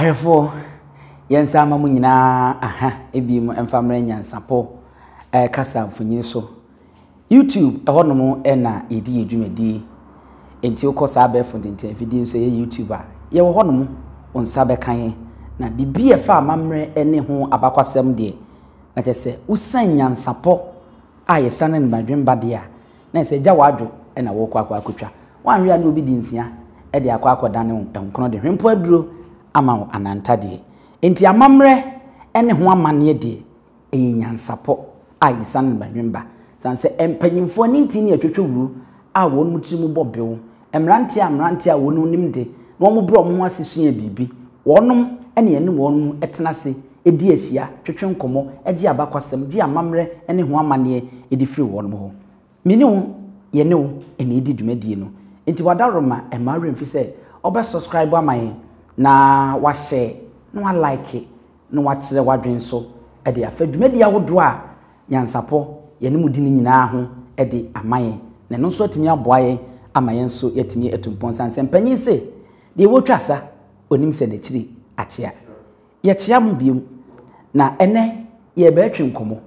Ahwɛfoɔ, yɛnsan mma mo nyinaa aha bio mfa mmrɛ nyansapɔ kasa mfonini so. YouTube, ɛhɔnom na yɛdi yɛn dwumadie. Enti wokɔ saa abɛɛfo ntenten afidie nso ɛyɛ YouTube a, yɛwɔ hɔnom, wo nsa bɛka yɛn. Na biribi a ɛfa amammerɛ ne ho abakwasɛm deɛ, na kyerɛ sɛ wosiane nyansapɔ a yɛsane no badwemba deɛ a, na ɛsɛ gya w'adwo na wɔrekɔ akɔ akɔtwa. Woanhwɛ a na obi de nsia de akɔ akɔdane wo nkono de hwempo aduro ama wo anantadeɛ. Enti amammerɛ ne ho amanneɛ deɛ, ɛyɛ nyansapɔ a yɛsiane no badwemba. Sane sɛ mpanyimfoɔ ani nti ne atwotwowuro a wɔn tiri mu bɔ bew, mmeranteɛ a mmeranteɛ a wɔn nim de na wɔbrɛ wɔn ho ase sua biribi, wɔnom ne yɛne wɔn tena ase di ahyia, twetwe nkɔmmɔ, gye abakwasɛm, gye amammerɛ ne ho amanneɛ de firi wɔnom hɔ. Me ne wo, yɛne wo na ɛredi dwumadie no, nti w'adaworoma mma wo werɛ mfi sɛ wobɛ subscribe ama yɛn na wa share na wa like na wakyerɛ w'adwene nso de afa dwumadie ahodoɔ a nyansapɔ yɛne mo di no nyinaa ho de ama yɛn, na ɛno nso atumi aboa yɛn ama yɛn nso yɛatumi atu mpɔn sane sɛ mpanyin se deɛ wɔtwa sa onim sɛ n'akyiri akyea. Yɛkyea mo biom, na ɛnɛ yɛrebɛtwe nkɔmmɔ.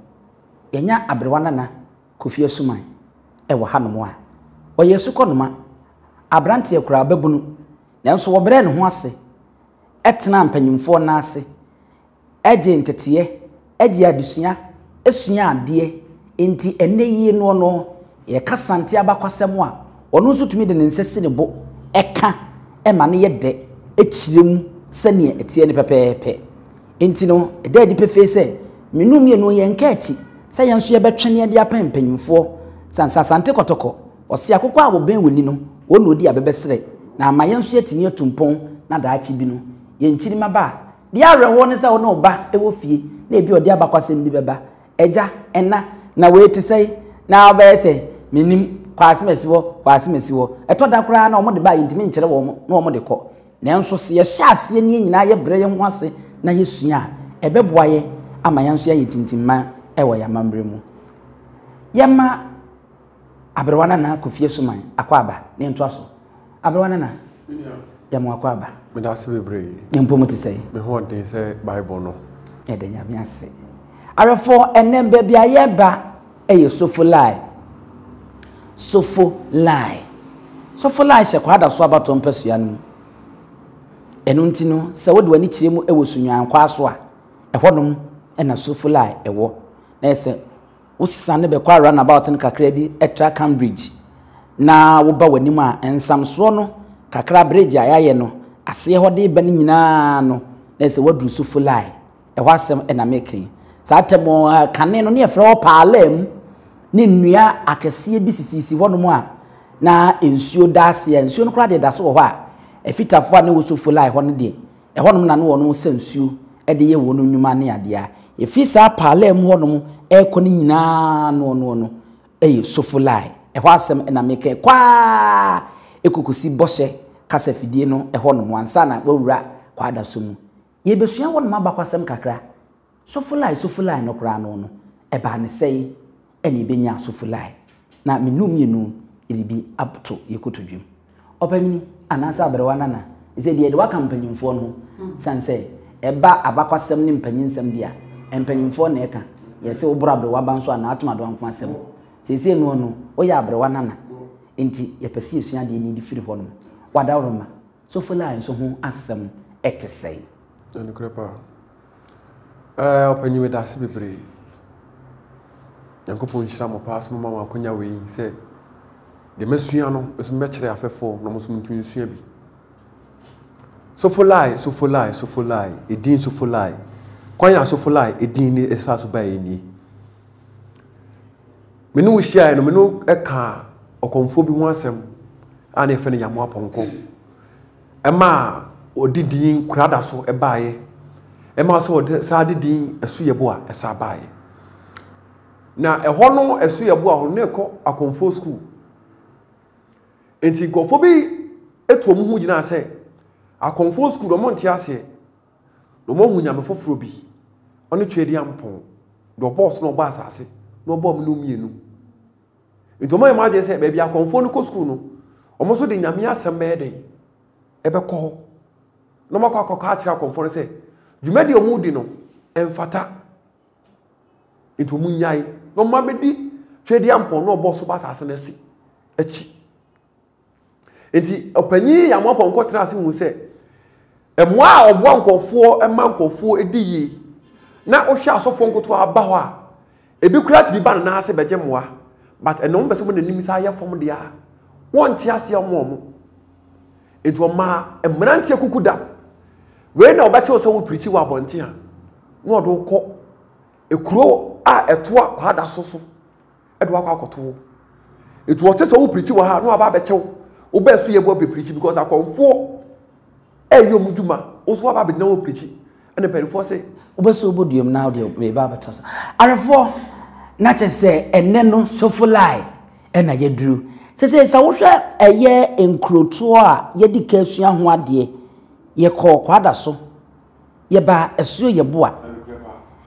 Yɛanya Aberewa Nana Kofi Asuman wɔ hanom a ɔyɛ sukɔnoma, aberanteɛ koraa, babunu, nanso wɔbrɛɛ ne ho ase tenaa mpanyimfoɔ nan ase gyee nteteɛ, gyee adesua, suaa adeɛ. Enti ɛnnɛ yi noɔ no, yɛka Sante abakwasɛm a, ɔno nso tumi de ne nsa si ne bo ka ma no yɛ dɛ kyerɛ mu sɛdeɛ ɛteɛ no pɛpɛɛpɛ. Enti no, ɛda adi pefee sɛ, me no mmienu yɛnka akyi sɛ yɛn nso yɛbɛtwe ne de apɛn mpanyimfoɔ. Sane sɛ Asante Kɔtɔkɔ, ɔse akokɔ a wɔbɛn wɔni no, wɔn na ɔdi abɛbɛserɛ, na ama yɛn nso yɛatumi atu mpɔn na daakye bi no, yɛn nkyirimma ba a, deɛ awerɛhoɔ ne sɛ wo ne wo ba wɔ fie na ebi ɔde abakwasɛm bi bɛba, agya, ɛna, na wei te sɛn? Na wobɛyɛ sɛ, mennim, kɔ asemasi hɔ, kɔ asemasi hɔ. Ɛtɔ da koraa na wɔde ba a yɛntumi nkyerɛ wɔn na wɔde kɔ. Nanso sɛ yɛhyɛ aseɛ ne yɛn nyinaa yɛbrɛ yɛn ho ase na yɛsua a, ɛbɛboa yɛn ama yɛn nso yɛayɛ tintimma wɔ yɛn amammerɛ mu. Yɛma Aberewa Nana Kofi Asuman akwaaba na yɛntoa so. Aberewa Nana, yɛ mo akwaaba. Meda ase bebree. Ne mpo mu te sɛ? Me ho ɔden sɛ Bible no. Yɛda Nyame ase. Awɛfoɔ, ɛnɛ baabi a yɛreba yɛ Sofolai. Sofolai. Sofolai hyɛ Kwadaso abatoɔ mpasua no mu. Ɛno nti no, sɛ wode w'ani kyerɛ mu wɔ Sunyani kwaa so a, ɛhɔnom na Sofolai wɔ. Na yɛ sɛ wosiane bɛkɔ a runabout no kakra bi tra Cambridge na woba w'anim a, nsamsoɔ no kakra bridge a yɛayɛ no aseɛ hɔ de ba no nyinaa no, na yɛ sɛ woaduru Sofolai. Ɛhɔ asɛm na meka yi. Saa tɛm kane no ne yɛfrɛ hɔ paalaa mu ne nnua akɛseɛ bi sisisi hɔnom a na nsuo da aseɛ. Nsuo no koraa deɛ da so wɔ hɔ a, afitafoɔ a ne wɔ Sofolai hɔ no deɛ, ɛhɔnom na ne wɔn sa nsuo de yɛ wɔn nnwuma ne adeɛ a. Ɛfiri saa paalaa mu hɔnom ɛrekɔ no nyinaa noɔ noɔ no yɛ Sofolai. Ɛhɔ asɛm na meka yi. Kɔ ara ɛkɔkɔsi bɔhyɛ kasafidie no hɔnom ansa na wawura Kwadaso mu. Yɛrebɛsua hɔnom abakwasɛm kakra. Sofolai Sofolai no koraa no no, ɛbaa ne sɛe ɛna yɛbɛnyaa Sofolai. Na me nu mmienu yɛde bi ato yɛn kotodwe mu. Ɔpanyini anaasɛ aberewa nana, ɛsɛ deɛ yɛde waka mpanyinfoɔ no ho, sane sɛ ɛba abakwasɛm ne mpanyinsɛm deɛ a, mpanyinfoɔ na ɛka. Yɛse woboro aberewa ba nso a na atom adoa nko asɛm. Seesei noɔ no, woyɛ aberewa nana, enti yɛpɛ sɛ yɛsua adeɛ ni de firi hɔnom. Wadaworoma. Sofolai nso ho asɛm te sɛn? Nokorɛ paa. Ɛɛ ɔpanyin meda ase bebree. Nyankopɔn nhyira mo paa sɛ moma mo akonya wei sɛ deɛ masua no nso mɛkyerɛ afɛfoɔ na wɔn nso ntumi nsua bi. Sofolai, Sofolai, Sofolai, edin Sofolai. Kwan a Sofolai edin ne ɛfa so baeɛ nie. Me ne wo hyiaeɛ no, me ne wo kaa ɔkɔmfoɔ bi ho asɛm a na yɛfrɛ no Yamoa Pɔnkɔ. Ɛmaa ɔde din Kurada so baeɛ. Ɛmaa sɛ ɔde saa de din Asuyɛboa ɛsa baeɛ. Na ɛhɔ no Asuyɛboa hɔ no na ɛkɔ akɔmfoɔ sukuu. Nti nkurɔfoɔ bi tu wɔn ho gyinaa sɛ akɔmfoɔ sukuu no wɔn nte aseɛ. Na wɔahu nyame foforɔ bi, ɔne Tweaduampɔn, deɛ ɔbɔɔ soro na ɔbɔɔ asase, na ɔbɔɔ mene mmienu. Nti wɔayɛ wɔn adwene sɛ baabi akɔmfoɔ no kɔ sukuu no, wɔn nso de nyame asɛm bɛyɛ dɛn? Ɛbɛkɔ hɔ. Na wɔakɔ akɔka akyerɛ akɔmfoɔ no sɛ dwumadi a wɔredi no ɛmfata. Nti wɔn nyae na wɔn abɛdi Twedeampɔn na ɔbɔ so ba asase no asi akyi. Nti ɔpanyin Yamoah Pɔnkɔ tena ase hu sɛ mmoa a ɔboa nkurɔfoɔ ma nkurɔfoɔ di yie na wohwɛ asɔfoɔ nkoto aba hɔ a ebi koraa tumi ba ne nan ase bɛgye mmoa but ɛna wɔn pɛ sɛ wɔn n'anim saa yɛ fam deɛ a wɔnte aseɛ wɔn wɔn nti ɔmaa mmeranteɛ kuku da wei na ɔbɛtew sɛ wopirikyi wɔ abɔnten a na ɔde wokɔ ekuro a ɛtoa kwaada so so ɛde wakɔ akɔto hɔ nti wɔte sɛ wopirikyi wɔ ha na waba abɛkyɛw wobɛɛ so yɛ bɔ bɛpirikyi because akɔmfoɔ ɛyɛ ɔmo dwuma wo so waba abɛgyina hɔ pirikyi ɛna mpanimfoɔ se wobɛsɛ wobɔ duam na wode reba abɛtɔ so arefoɔ na kyɛ sɛ ɛnɛ no sofolai ɛna yɛduru sɛ sɛ sɛ wohwɛ ɛyɛ nkurotoɔ a yɛdi ka sua ho adeɛ yɛkɔɔ kwada so Yɛbaa Asuo Yeboah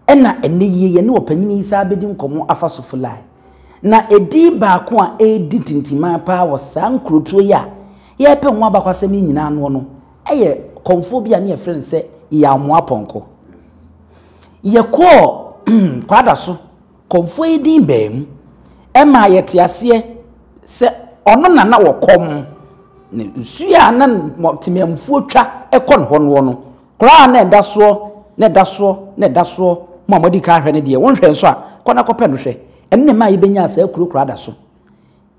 ɛna ɛnnɛ yie yɛne ɔpanyini yi saa bɛdi nkɔmmɔ afa Sofolae. Na edin baako a ɛredi tintiman paa wɔ saa nkurotoɔ yi a yɛrepɛ ho abakwasɛm yi nyinaa noɔ no yɛ kɔmfoɔ bi a ne yɛfrɛ no sɛ Yamoa Pɔnkɔ. Yɛkɔɔ Kwadaso Kɔmfoɔ yi din baa mu maa yɛte aseɛ sɛ ɔno na na wɔkɔm ne nsuo a na temanmufoɔ twa kɔ ne hɔ noɔ no koraa na ɛda soɔ na ɛda soɔ na ɛda soɔ mo a moadi kan ahwɛ no deɛ wonhwɛ nso a kɔ na kɔpɛ no hwɛ ɛno na ɛmaa yɛbɛnyaa saa kuro koraa da so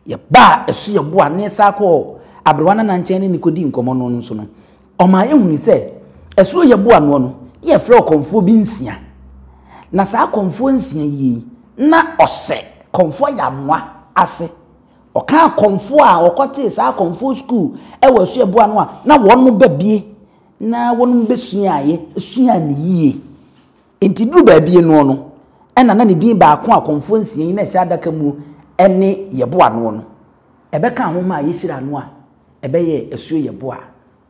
Yɛbaa Asuaboa ne yɛsan kɔɔ aberewa nana nkyɛn ne no kɔdii nkɔmmɔ no nso no, ɔmaa yɛhunuu sɛ Asuo Yɛboa noɔ no, ne yɛfrɛ ɔkɔmfoɔ bi Nsia. Na saa kɔmfoɔ Nsia yi, na ɔhyɛ kɔmfoɔ Yamoa ase. Ɔka akɔmfoɔ a wɔkɔtee saa akɔmfoɔ sukuu wɔ Asuaboa no a, na wɔn ba bie na wɔn bɛsuaeɛ, suaa no yie. Enti duruu baabi noɔ no, ɛna na ne din baako a kɔmfoɔ nsia yi na ɛhyɛ adaka mu ne Yɛboa noɔ no. Ɛbɛkaa ho maa yɛhyiraa no a ɛbɛyɛɛ Asuo Yɛboa.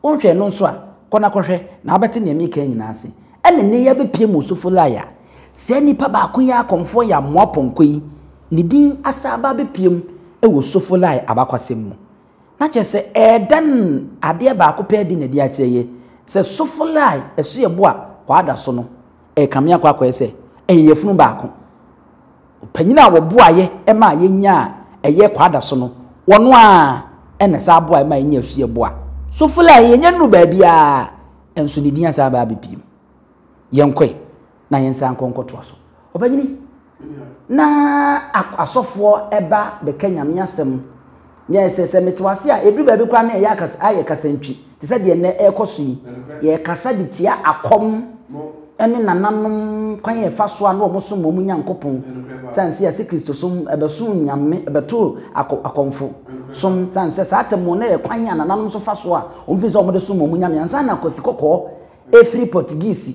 Wonhwɛɛ no nso a, kɔ na kɔhwɛ, na wobɛte nea mereka yi nyinaa ase. Ɛna nnɛ yi abɛpue mu Osofolai a saa nipa baako yi ara kɔmfoɔ Yamoa Pɔnkɔ yi, ne din asan aba abɛpue mu wɔ Osofolai abakwasɛm mu. Na kyerɛ sɛ ɛredan adeɛ baako pɛ adi na ɛde akyerɛ yɛ sɛ sofolai ɛso yɛ bo a kwaada so no ɛrekame akɔ akɔyɛ sɛ ɛyɛ yafunu baako. Ɔpanyin a wɔboaeɛ ɛma yɛnyaa ɛyɛ kwaada so no wɔn a ɛna saa boaeɛ ma yɛnya ɛso yɛ bo a sofolai yɛnya nuru baabiara nso ne din asan aba abɛpiem. Yɛnkɔe na yɛnsan nkɔ nkɔtoa so. Ɔpanyini, na asɔfoɔ ɛba bɛka nyame asɛm. Yɛ sɛ sɛ mete wase a, ɛduru baabi koraa na ɛyɛ akasa ayɛ kasantwi te sɛ deɛ nnɛ ɛrekɔ so yi. Yɛkasa de tia akɔm ɛne nananom kwan a ɛfa so a na wɔn som wɔn Nyankopɔn. Sane sɛ yɛse Kristosom ɛbɛsom nyame ɛbɛto akɔmfo som sane sɛ saa tɛm no yɛ kwan a nananom nso fa so a wɔn fi sɛ wɔn de som wɔn nyame ansa na Kwasi Kɔkɔɔ Ɛfiri Portuguese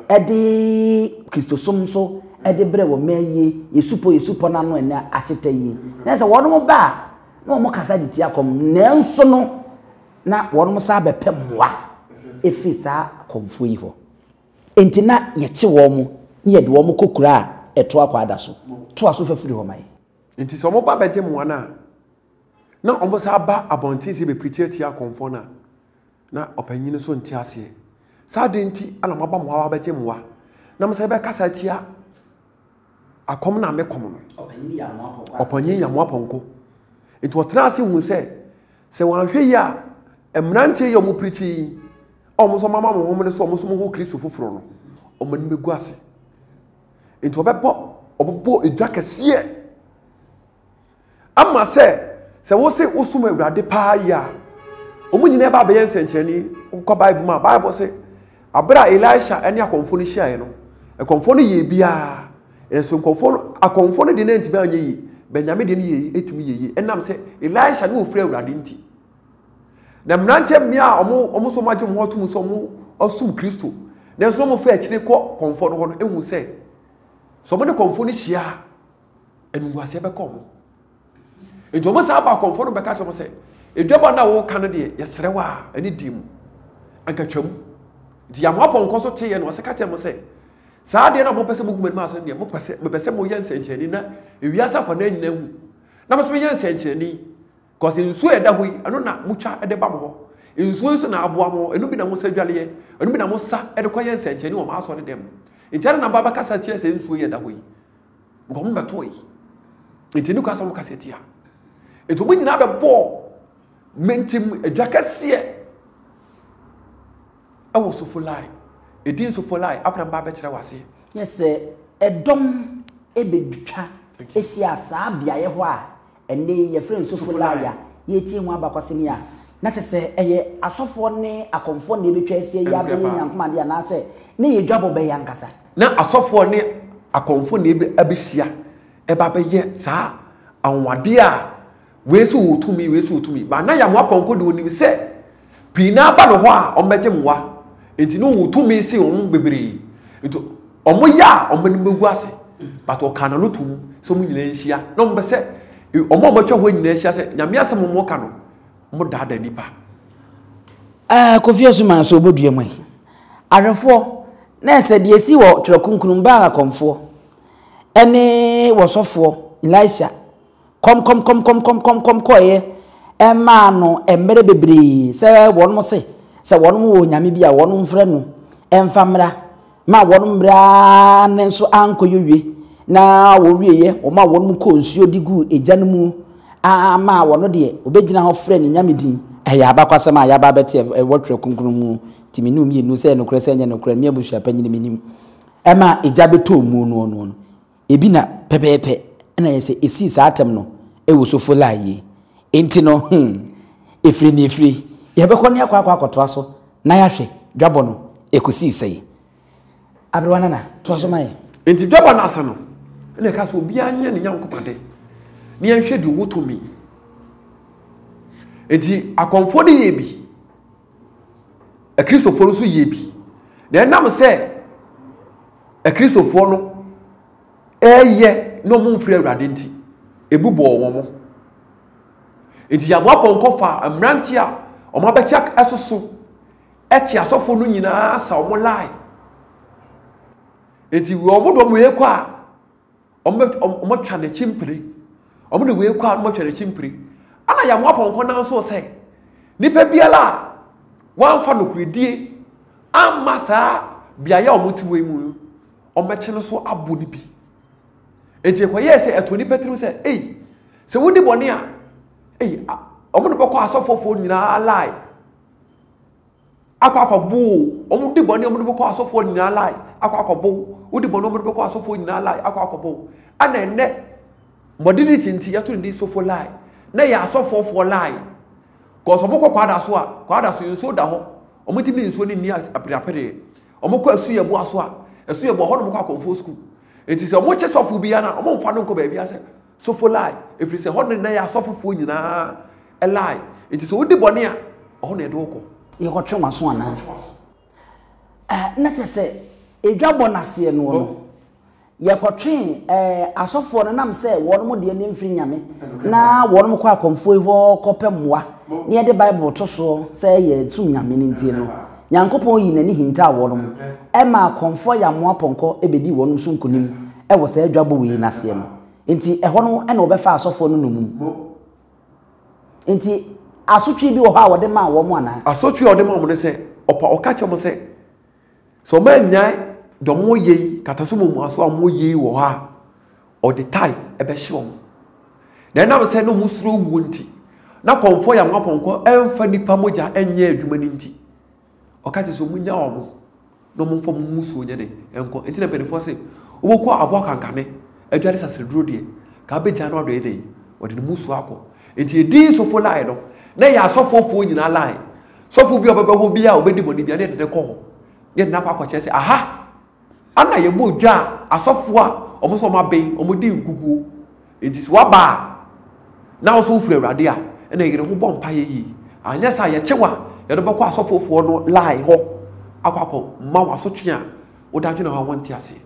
de Kristosom nso de brɛ wɔ mmaa yie, yɛ supɔ yɛ supɔ no ano ɛnɛ ahyeta yie. Na sɛ wɔn ba a, na wɔn kasa de tia kɔm, nanso no, na wɔn san bɛpɛ mmoa ɛfiri saa akɔmfoɔ yi hɔ. Enti na yɛkye wɔn na yɛde wɔn kɔ kuro a ɛtoa Kwada so. Toa so fa firi hɔ ma yɛn. Nti sɛ wɔba bɛgye mmoa no a, na wɔsan ba abɔnten sɛ bɛpirikyi atia akɔmfoɔ no a, Na ɔpanyin no nso nte aseɛ. Sɛ adɛn nti na moaba mo hɔ abɛgye mmoa, na mo sɛ bɛkasa atia akɔm na me kɔm no? Ɔpanyin yɛ amoa pɔnkɔ. Nti ɔtena ase hu sɛ, sɛ wɔanhwɛ yi a, mmeranteɛ yi a wɔpirikyi yi, a wɔn nso wɔama wɔn homene so a wɔn nso wɔhu Kristo foforɔ no, wɔn anim bɛgu ase. Nti ɔbɛbɔ ɔbɛbɔ edwa kɛseɛ. Ama sɛ, sɛ wose wosom Awurade paa yie a, wɔn nyinaa ba abɛyɛ nsɛnkyerɛnne. Wokɔ Bible mu a, Bible se, abere a Elisha ne akɔmfoɔ no hyiaeɛ no, akɔmfoɔ no yɛɛ biara, nso nkɔmfoɔ no, akɔmfoɔ no deɛ no antumi anyɛ yie, bɛ Nyame deɛ no yɛ yie, ɛtumi yɛ yie, ɛnam sɛ Elisha ne wɔfiri Awurade nti. Na mmeranteɛ mmea a wɔn wɔn nso wɔagye wɔn ho atom sɛ wɔn asom Kristo, nanso wɔn fɛ akyire kɔ kɔmfoɔ no hɔ no, ehu sɛ, sɛ wɔn ne kɔmfoɔ no hyia a, animguaseɛ bɛkɔ wɔn. Nti wɔn saa ba akɔmfoɔ no bɛka kyerɛ wɔn sɛ, edwabɔ no a wɔka no deɛ yɛsrɛ wo a ɛne di mu anka twam. Nti yɛamoa pɔnkɔ so teeɛ no ɔsɛ ka kyerɛ mo sɛ saa adeɛ no a mopɛ sɛ mogu m'anim ase no deɛ mopɛ sɛ mepɛ sɛ moyɛ nsɛnkyerɛnne na ewiase afa no nyinaa hu na mo nso meyɛ nsɛnkyerɛnne. Cause nsuo a ɛda hɔ yi, ɛno na motwa de ba mo hɔ. Nsuo yi so na aboa mo, ɛno bi na mo sa dwaleɛ, ɛno bi na mo sa de kɔyɛ nsɛnkyerɛnne wɔ mo asɔre dɛm. Nti adɛn na mo ba bɛkasa tia sɛ nsuo yi ɛda hɔ yi? Because mo bɛtɔe. Nti ɛni kwan sɛ mo kasa tia. Nti wɔn nyinaa bɛbɔɔ mentim adwa kɛseɛ ɛwɔ Sofolai. Ɛdin Sofolai, afei na mba abɛkyerɛ wɔ aseɛ. Yɛ sɛ ɛdɔm ɛbɛtwa ahyia saa beaeɛ hɔ a Ɛnnɛ yi yɛfrɛ no Sofolai a yɛretie ho abakɔsɛm yi a, na kyerɛ sɛ ɛyɛ asɔfoɔ ne akɔmfoɔ na ɛbɛtwa ahyia yi abɛyɛ Nyankopɔn adeɛ anaasɛ na ɛyɛ dwabɔ bɛyɛ ankasa? Na asɔfoɔ ne akɔmfoɔ na ɛbɛhyia ɛba abɛyɛ saa anwanwadeɛ a wei nso wɔ tumi, wei nso wɔ tumi. Ba na Yamoah Pɔnkɔ deɛ ɔnim sɛ pii no ara ba ne hɔ a wɔbɛgye mmoa, nti na ɔwɔ tumi sen wɔn bebree. Nti Ɔmo yɛ a ɔmo anim bɛgu ase but ɔkaa n'ano tom sɛ ɔmo nyinaa nhyia na ɔmo bɛ sɛ ɔmo a ɔmo atwa hɔ nyinaa ahyia sɛ Nyame asɛm ɔmo ka no ɔmo daadaa nipa. Ɛɛ Kofi Asuman nso ɔbɔ dua mu yi. Ahwɛfoɔ, na ɛsɛ deɛ ɛsi wɔ Twerɛ Kronkron mu, Baal akɔmfoɔ ɛne wɔsɔfoɔ Elisha kɔmkɔmkɔmkɔmkɔmkɔm kɔeɛ maa no mmerɛ bebree sɛ wɔnom se sɛ wɔnom wɔ onyame bi a wɔnom mfrɛ no mfa mmra ma wɔnom mmerɛ ara ne nso ankɔyɛ wie na wɔwieɛ wɔn a wɔnom kɔɔ nsuo de guu egya no mu ama wɔn deɛ wɔbɛgyina hɔ frɛ ne nyame din. Ɛyɛ abakwasɛm a yɛaba abɛte ɛwɔ Twerɛ Kronkron mu nti me ne wo mmienu sɛ ɛyɛ nokorɛ sɛ ɛnyɛ nokorɛ me abusua panyini menim ɛma egya bɛtɔɔ mu noɔ noɔ no Ebi na pɛpɛɛpɛ na yɛ sɛ esii saa atɛm no wɔ Sofola yi. Enti no, hmm, efiri ne efiri, yɛbɛkɔ ne akɔ akɔ akɔtoa so na yɛahwɛ dwabɔ no ekosii sɛn. Aberewa Nana, toa so ma yɛn. Enti dwabɔ no ase no, ɛna ɛka sɛ obiara nyɛ ne Nyankopɔn ade na yɛnhwɛ deɛ ɔwɔ tumi. Enti akɔmfoɔ no yɛɛ bi, Akristofoɔ no nso yɛɛ bi. Na ɛnam sɛ Akristofoɔ no reyɛ na wɔn mfiri Awurade nti, ebu bɔɔ wɔn. Nti Yamoa Pɔnkɔ faa mmeranteɛ a wɔn abɛte ɛsoso ɛte asɔfoɔ no nyinaa sa wɔn line. Nti wɔn de wɔn rekɔ a, wɔatwa n'akyi mpire. Wɔde wei kɔ a, wɔatwa n'akyi mpire. Ɛna Yamoa Pɔnkɔ nan nso sɛ, nipa biara a wamfa nokorɛdie amma saa beaeɛ a wɔte wei mu no, wɔbɛkye no so abo no bi. Enti ɛkɔyɛɛ sɛ ɛtoo nipa tirim sɛ, ei, sɛ wodi bɔne a, ei, wɔn de bɛkɔ asɔfoɔfoɔ nyinaa lie. akɔ akɔbo o, wɔn di bɔne wɔn de bɛkɔ asɔfoɔ nyinaa line akɔ akɔbo wo, wodi bɔne wɔn de bɛkɔ asɔfoɔ nyinaa line akɔ akɔbo wo. Ɛna ɛnɛ modernity nti yɛto ne din sɔfo line na yɛ asɔfoɔfoɔ line. Kɔs wɔn kɔ kwada so a, kwada so nsuo da hɔ, wɔn ti ne nsuo ne nni apereapereɛ. Wɔn kɔ asu yɛ boa so a, asu yɛ boa hɔ na wɔn kɔ akɔnfoɔ sukuu. Nti sɛ wɔn kye sɔfo bi a na wɔn mfa no nkɔ baabi asɛ sɔfo line, ɛfiri sɛ hɔ ne na yɛ asɔfofoɔ nyinaa Lie. Nti sɛ wodi bɔne a, ɛhɔ na yɛde wo kɔ. Yɛkɔtwe w'aso anaa? Ɛɛ, na kyerɛ sɛ edwa bɔ n'aseɛ noɔ no, yɛkɔtwee ɛɛ asɔfoɔ no nam sɛ wɔnom deɛ no mfiri Nyame, na wɔnom kɔ akɔmfoɔ yi hɔ kɔpɛ mmoa, na yɛde Bible to soɔ sɛ yɛsom Nyame no nti no, Nyankopɔn yii n'ani hintaa wɔnom, ɛmaa akɔmfoɔ Yamoa Pɔnkɔ bɛdii wɔnom so nkonim wɔ saa dwabɔ wei no aseɛ no. Nti ɛhɔ no na wɔbɛfaa asɔfoɔ no nnommum. Nti asotwe bi wɔ hɔ a wɔde maa wɔn anaa? Asotwe a wɔde maa wɔn ne sɛ, ɔpa ɔka kyerɛ wɔn sɛ, sɛ wɔn annyae deɛ wɔreyɛ yi, kataso mmuaso a wɔreyɛ yi wɔ hɔ a, ɔde tae ɛbɛhye wɔn. Na ɛnam sɛ na wɔn suro wuo nti, na kɔmfoɔ yɛ wɔn apɔnkɔ ɛmfa nipa mogya ɛnyɛ adwuma no nti, ɔka kyerɛ sɛ wɔn nya wɔn na wɔn mfa wɔn mmusuo nyɛ dɛ nkɔ. Nti na mpanimfoɔ se, wobɛkɔ aboa kankane adware sasaduro deɛ, ka abɛgya no adɔeɛ dɛn? Wɔde ne mmusuo akɔ. Nti ɛdin sɔfo line no, na ɛyɛ asɔfoɔfoɔ nyinaa line. Sɔfo bi a ɔbɛbɛ hɔ biara a ɔbɛdi bɔne biara, na yɛde no kɔ hɔ. Na yɛde no akɔ akɔkyerɛ sɛ, aha Ana yɛbɔ dwa a, asɔfoɔ a wɔn nso wɔn aben, wɔn di nkukuo. Nti sɛ waba a, na wo nso wofiri Awurade a, ɛna yere ho bɔ mpaeɛ yie. Anyɛ saa yɛkye wo a, yɛde wo bɛkɔ asɔfofoɔ no line hɔ akɔ akɔ ma wo asotwe a woda dwene ho a wonte aseɛ.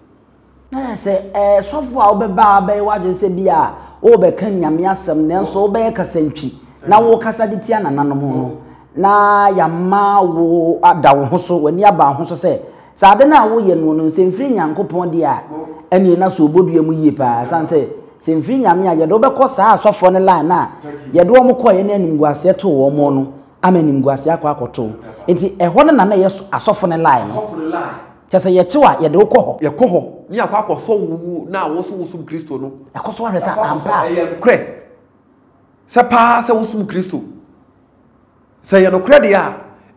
Na yɛ sɛ ɛɛ sɔfo a wobɛba a bɛyɛ w'adwene sɛ bi a wobɛka Nyame asɛm nanso wobɛyɛ kasantwi na wokasa de tia nananom no na yɛama wo ada wo ho so w'ani aba wo ho so sɛ Sɛ ade no a woyɛ noɔ no sɛ mfiri Nyankopɔn deɛ a, ɛneɛ na so ɔbɔdua mu yie paa, ɛsiane sɛ sɛ mfiri Nyame a, yɛde wo bɛkɔ saa asɔfoɔ no line no a yɛde wɔn kɔeɛ ne animguaseɛ too wɔn no. Ama animguaseɛ akɔ akɔto wo. Nti ɛhɔ no na na ɛyɛ asɔfo no line no. Asɔfo no line. Kyerɛ sɛ yɛkye wo a, yɛde wo kɔ hɔ. Yɛkɔ hɔ ne yɛakɔ akɔsɔ wo na wo nso wosom Kristo no. Yɛakɔ so ahwɛ sɛ ampa a. Ɛyɛ nokorɛ sɛ paa sɛ wosom Kristo. Sɛ ɛyɛ nokorɛ deɛ a,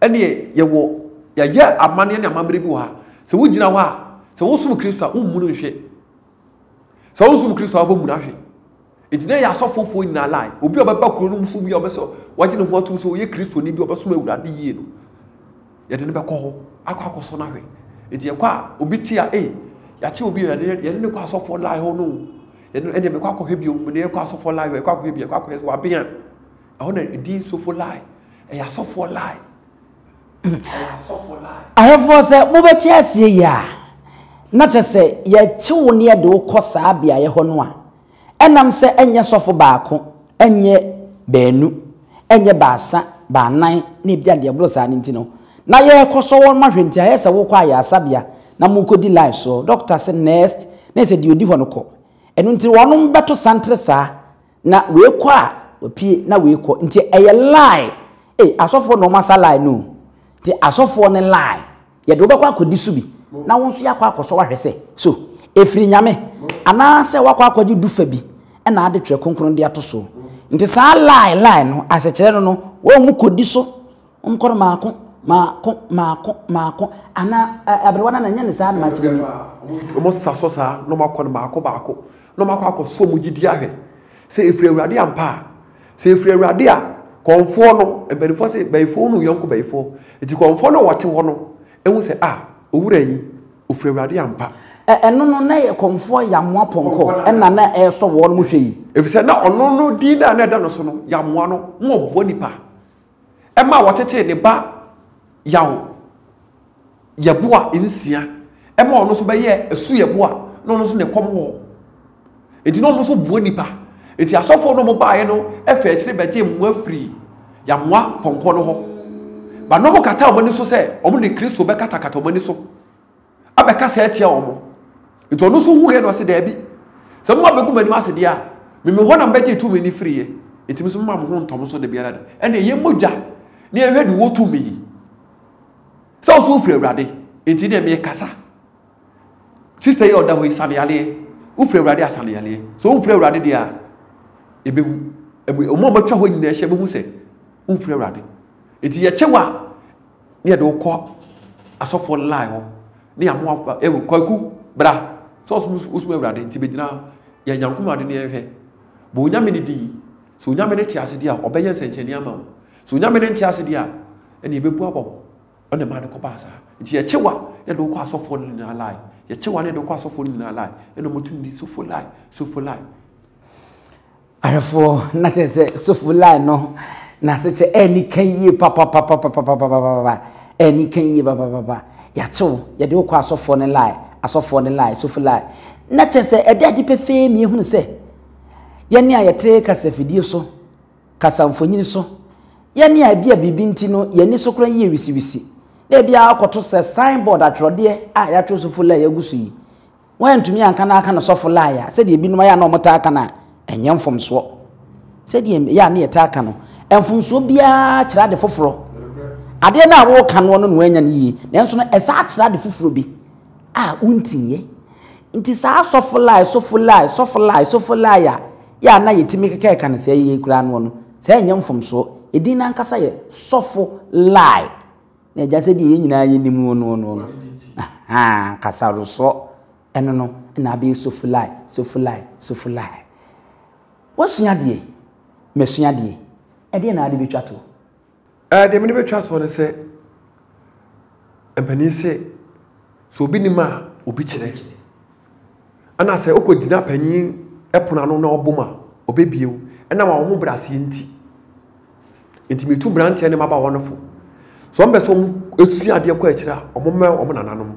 ɛneɛ yɛwɔ, yɛayɛ amanneɛ ne amammerɛ bi wɔ ha. Sɛ wogyina hɔ a, sɛ wosom Kristo a, wommu no nhwɛ. Sɛ wonsom Kristo a, wobɛmu no ahwɛ. Enti na ɛyɛ asɔfofoɔ nyinaa line. Obi a ɔbɛba kuro no mu so bi a ɔbɛsɛ wagye ne ho atom sɛ ɔyɛ Kristoni bi a ɔbɛsom Awurade yie no, yɛde no bɛkɔ hɔ akɔ akɔsɔ no ahwɛ. Enti yɛkɔ a, obi te a, ei, yɛakye obi a yɛde yɛde no kɔ asɔfoɔ line hɔ no. Yɛde no ɛnneɛ mekɔ akɔhwɛ bio, mede yɛkɔ asɔfoɔ line hɔ, yɛkɔ akɔhwɛ bio, yɛkɔ akɔhwɛ sɛ waben a. Ɛhɔ na ɛdin sofo line, ɛyɛ asɔfoɔ line. Ɛyɛ asɔfoɔ line. Ahwɛfoɔ sɛ mobɛte aseɛ yie a, na kyerɛ sɛ yɛkye wo ne yɛde wo kɔ saa beaeɛ hɔ no a, Ɛnam sɛ ɛnyɛ sɔfo baako, ɛnyɛ baanu, ɛnyɛ baasa, baanan, na ebia deɛ ɛboro saa no nti no, na yɛrekɔsɔ wɔn ahwɛ nti ayɛ sɛ wokɔ ayaresabea na morekɔdi line soɔ, dɔkota se next, na ɛsɛ deɛ ɔdi hɔ no kɔ. Ɛno nti wɔnom bɛto santere saa, na wei kɔ a, wapue, na wei kɔ. Nti ɛyɛ line. Ei, asɔfoɔ na wɔasa line no o. Nti asɔfoɔ no line. Yɛde wo bɛkɔ akɔdi so bi, na wo nso yɛakɔ akɔsɔ wo ahwɛ sɛ, so ɛfiri Nyame, anaasɛ woakɔ akɔgye du fa bi na ade Twerɛ Kronkron de ato soɔ. Nti saa lie lie no, asekyerɛ no no, wɔn mu kɔdi so, wɔn kɔ no maako, maako, maako, maako, anaa aberewa no na nyɛ ne saa na makyerɛ mu. Wɔn sa so saa na wɔn akɔ no maako baako, na wɔn akɔ akɔsɔ wɔn gyidie ahwɛ sɛ ɛfiri Awurade ampa a. Sɛ ɛfiri Awurade a, kɔmfoɔ no, mpanimfoɔ se, bayifoɔ hunu yɔnko bayifoɔ. Enti kɔmfoɔ no a ɔte hɔ no hu sɛ, ah, owura yi, ɔfiri Awurade ampa. Ɛ, ɛno no, na ɛyɛ kɔmfoɔ Yamoa Pɔnkɔ na na ɛresɔ wɔn hwɛ yi. Ɛfiri sɛ na ɔno no din no a na ɛda no so no, Yamoa no, na ɔboa nnipa. Ɛmaa wɔtetee ne ba Yaw Yeboah nsia ma ɔno nso bɛyɛɛ Asu Yeboah na ɔno nso na ɛkɔm wɔ hɔ. Enti na ɔno nso boa nnipa. Enti asɔfoɔ no wɔbaeɛ no faa akyire bɛgyee mmoa firii Yamoa pɔnkɔ no hɔ. Ba na wɔkataa wɔn ani so sɛ wɔde Kristo bɛkatakata wɔn ani so abɛkasa atia wɔn. Enti ɔno nso huiɛ na ɔse, Daabi, sɛ moma bɛgu m'anim ase deɛ a, me me hɔ na mobɛgyee tumi no firiiɛ, enti me nso mema mo ho ntɔ mo so da biara da. Ɛnneɛ yɛmmɔ dwa na yɛnhwɛ deɛ ɔwɔ tumi yi. Sɛ wo so wofiri Awurade, enti deɛ mekasa. Sista yi a ɔda hɔ yi, sane yareɛ. Wofiri Awurade a, sane yareɛ. Sɛ womfiri Awurade deɛ a, yɛbɛhu. Wɔn a wɔatwa hɔ nyinaa ahyia bɛhu sɛ womfiri Awurade. Enti yɛkyɛ wo a, ne yɛde wo kɔ asɔfoɔ line hɔ ne yɛama wo ɛwɔ kwaku bra sɛ ɔsom wosom Awurade nti bɛgyina yɛ nyankom ade ne yɛnhwɛ. Bɔ Onyame ne din. Sɛ Onyame ne te ase deɛ a, ɔbɛyɛ nsɛnkyerɛnneɛ ama wo. Sɛ Onyame no nte ase deɛ a, ɛnna yɛbɛbu aba wo. Ɛna ɛmaa no kɔbaa saa. Nti yɛkye wa na yɛde wo kɔ asɔfoɔ no nyinaa line. Yɛkye wa na yɛde wo kɔ asɔfoɔ no nyinaa line. Ɛna wɔtumi di sofo line, sofo line. Ahwɛfoɔ, na kyerɛ sɛ sofo line no n'asekyɛ ɛni kan yie papapapapapapapa ɛni kan yie papapapa. Yɛakye wo, yɛde wo kɔ asɔfoɔ no line, asɔfoɔ no line, sofo line. Na kyerɛ sɛ ɛde ade pefee mmiehunu sɛ yɛne a yɛte kasafidie so kasamfonin so, yɛn a ebia biribi nti no yɛn ani so koraa yɛ wisiwisi, na ebia akɔto sɛ signboard atwerɛdeɛ a yɛatwerɛ sofo lai agu so yi, wɔantumi anka na aka no sɔfo lai a, sɛdeɛ ebinom ayɛ a na wɔtaa ka no a, ɛnyɛ mfomsoɔ. Sɛdeɛ ɛyɛ a na yɛtaa ka no, mfomsoɔ biara kyerɛ ade foforɔ. Adeɛ no a wɔreka noɔ no na wɔanya no yie, nanso no ɛsan kyerɛ ade foforɔ bi a wontiiɛ. Nti saa sɔfo lai, sɔfo lai, sɔfo lai, sɔfo lai a yɛ a na yɛtumi keka no sɛɛ yei koraa noɔ no, saa ɛnyɛ mfomsoɔ. Edin no ankasa yɛ sɔfo lai. Na agya sɛdeɛ yɛn nyinaa yɛnim no noɔ noɔ no, ahaa, kasarosoɔ, ɛno no na abɛyɛ sɔfo lai, sɔfo lai, sɔfo lai. Woasua adeɛ, masua adeɛ, ɛdeɛn na wode bɛtwa toɔ? Ɛɛ, deɛ mede bɛtwa toɔ ne sɛ, mpanin se, sɛ obi nim a, obi kyerɛ. Ɛna sɛ wokɔgyina panin pono ano na ɔbom a, ɔbɛbie wo. Ɛnam w'ahobrɛaseɛ nti. Nti metu mmeranteɛ ne mmabaawa no fo. Sɛ wɔpɛ sɛ wɔsua adeɛ kɔ akyire a, wɔmmɛn wɔn nananom.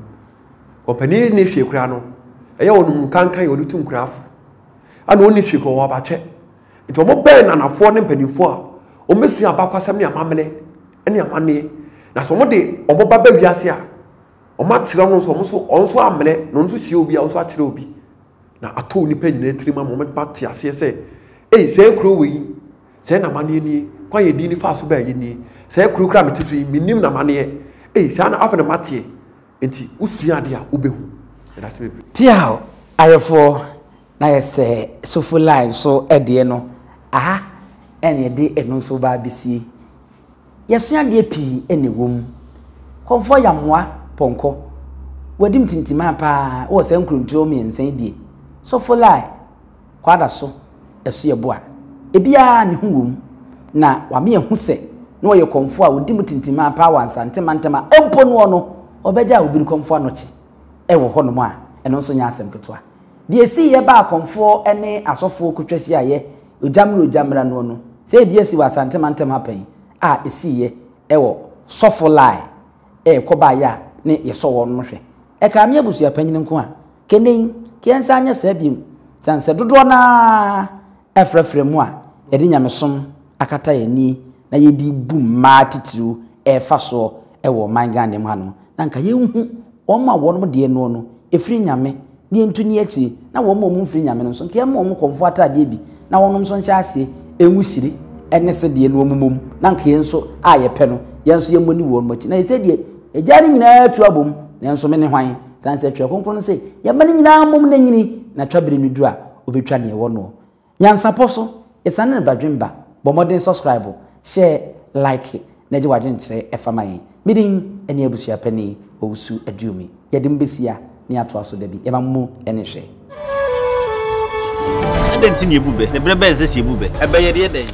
Ɔpanin nni hwee koraa no, ɛyɛ wɔn nkankan yɛ wɔde tu nkoraa fo. Ɛna ɔnni hwee koraa, ɔwɔ abatwɛ. Nti wɔbɛn nanafoɔ ne mpanimfoɔ a, wɔbɛsua abakwasɛm ne amammerɛ ne amanneɛ. Na sɛ wɔde wɔn ba ba wiase a, wɔakyerɛ wɔn nso, wɔn nso, wɔn nso ammrɛ, na wɔn nso hyia obi a, wɔn nso akyerɛ obi. Na atɔ nnipa nyinaa tirim ama wɔn ate aseɛ sɛ, ei, sɛɛ kuro wei, sɛɛ na amanneɛ nie. Kwan yɛ din no faa so baeɛ nie. Saa kuro koraa a mete so yi, mennim n'amanneɛ. Ei, saa na afei na mateɛ. Enti wosua adeɛ a, wobɛhu. Meda ase bebree. Piaw! Ayefoɔ na yɛ sɛ sofo line so deɛ no aha ɛna yɛde ɛno nso ba abɛsie. Yɛsua adeɛ pii na ɛwɔ mu. Kɔmfoɔ yɛ amoa pɔnkɔ. Wadim tintimaa paa wɔ saa nkurontuo mmiɛnsa yi deɛ. Sofo line, kwada so, ɛso yɛ bo a, ebiara ne ho wɔ mu. Na wama yɛahu sɛ na ɔyɛ kɔmfoɔ a ɔdi mu tintimaa paa wɔ Asante mantam a mpo noɔ no ɔbɛgyaa Obiri kɔmfoɔ anɔkye wɔ hɔnom a ɛno nso nyɛ asɛm ketewa. Deɛ ɛsiiɛ baa akɔmfoɔ ne asɔfoɔ kɔtwa hyiaeɛ ogya mmra ogya mmra noɔ no, sɛ ebi asi wɔ Asante mantam ha pɛn a ɛsiiɛ wɔ Sɔfo Lai ɛrekɔ baeɛ a ne yɛsɔ wɔn hwɛ. Ɛkaa me abusua panyin nko a, kɛnnɛ yi, ka yɛnsan nyɛ saa bio. Sane sɛ dodoɔ no ara frɛfrɛ mu a yɛde nyamesom akata yɛn ani na yɛde bu mmaa titiriw ɛrefa soɔ wɔ ɔman Ghana mu hanom, na anka yɛnhu wɔn a wɔn deɛ noɔ no ɛfiri Nyame na yɛntu nni akyire, na wɔn a wɔn mfiri Nyame no nso nka yɛmma wɔn kɔmfoɔ ataadeɛ bi na wɔnom nso nhyɛ aseɛ ngu hyire ne sedeɛ no wɔn mmom, na anka yɛn nso a yɛpɛ no yɛn nso yɛmmɔ ni wɔn akyi. Na yɛsɛ deɛ yɛgyaa ne nyinaa tu abom, nanso me ne hwan? Sane sɛ Twerɛ Kronkron no se yɛmma ne nyinaa mmom na nyini, na twa bere no duru a ɔbɛtwa neɛ ɛwɔ noɔ. Nyansapɔ so, yɛsane no badwemba, bɔ mmɔden subscribe, share, like na gye w'adwenkyerɛ fa ma yɛn. Me din ne abusua panin Owusu Aduomi. Yɛde mo bɛsi a na yɛatoa so da bi. Yɛma mo mu ne hwɛ. Adɛn nti na yɛbu bɛ? Na berɛ bɛn na ɛsɛ sɛ yɛbu bɛ? Ɛbɛ yɛde yɛ dɛn?